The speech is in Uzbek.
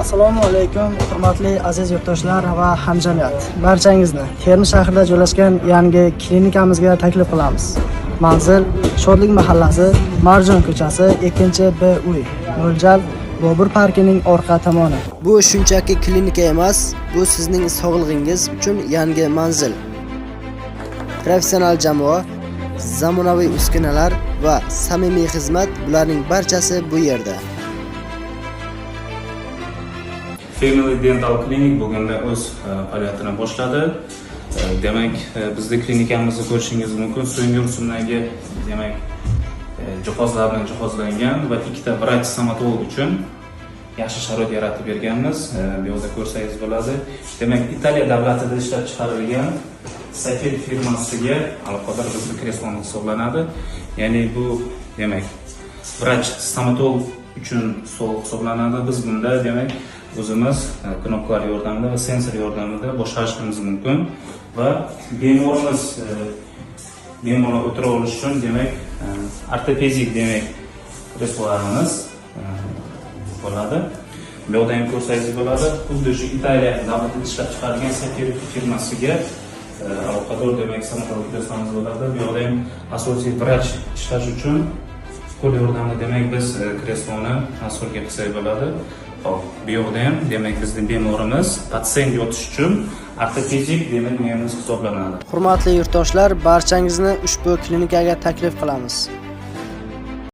Assalomu alaykum, hurmatli aziz yurtdoshlar va hamjamiyat. Barchangizni Termiz shahrida joylashgan yangi klinikamizga taklif qilamiz. Manzil: Shodlik mahallasi, Marjon ko'chasi, 2 B uy. Mo'ljal: Bobur parkining orqa tomoni. Bu shunchaki klinika emas, bu sizning sog'lig'ingiz uchun yangi manzil. Professional jamoa, zamonaviy uskunalar va samimiy xizmat, bularning barchasi bu yerda. Family Dental Clinic bugunda o'z faoliyatini boshladi. Demak, bizni klinikamizni ko'rishingiz mumkin. So'nggi rusumdagi, demak, jihozlar bilan jihozlangan va ikkita vrach stomatolog uchun yaxshi sharoit yaratib berganmiz. Bu yoqda ko'rsangiz bo'ladi. Demak, Italiya davlatida ishlab chiqarilgan Safir firmasiga aloqador bizni kreslomiz hisoblanadi. Ya'ni bu, demak, vrach stomatolog uchun stol hisoblanadi. Biz bunda, demak, o'zimiz knopkalar yordamida va sensor yordamida boshqarishimiz mumkin va bemorimiz bemalol o'tira olish uchun, demak, ortopedik, demak, kreslolarimiz bo'ladi. Bu yoqda ham ko'rsangiz bo'ladi. Xuddi shu Italiya davlatida ishlab chiqarilgan Safir firmasiga aloqador, demak, stomatolog kreslomiz bo'ladi. Bu yoqda ham asosiy vrach ishlash uchun qo'l yordamida, demak, biz kresloni настройка qilsak bo'ladi. Hop, bu yoqda ham, demak, bizni bemorimiz, patsient yotish uchun ortopedik, demak, mebelimiz hisoblanadi. Hurmatli yurtdoshlar, barchangizni ushbu klinikaga taklif qilamiz.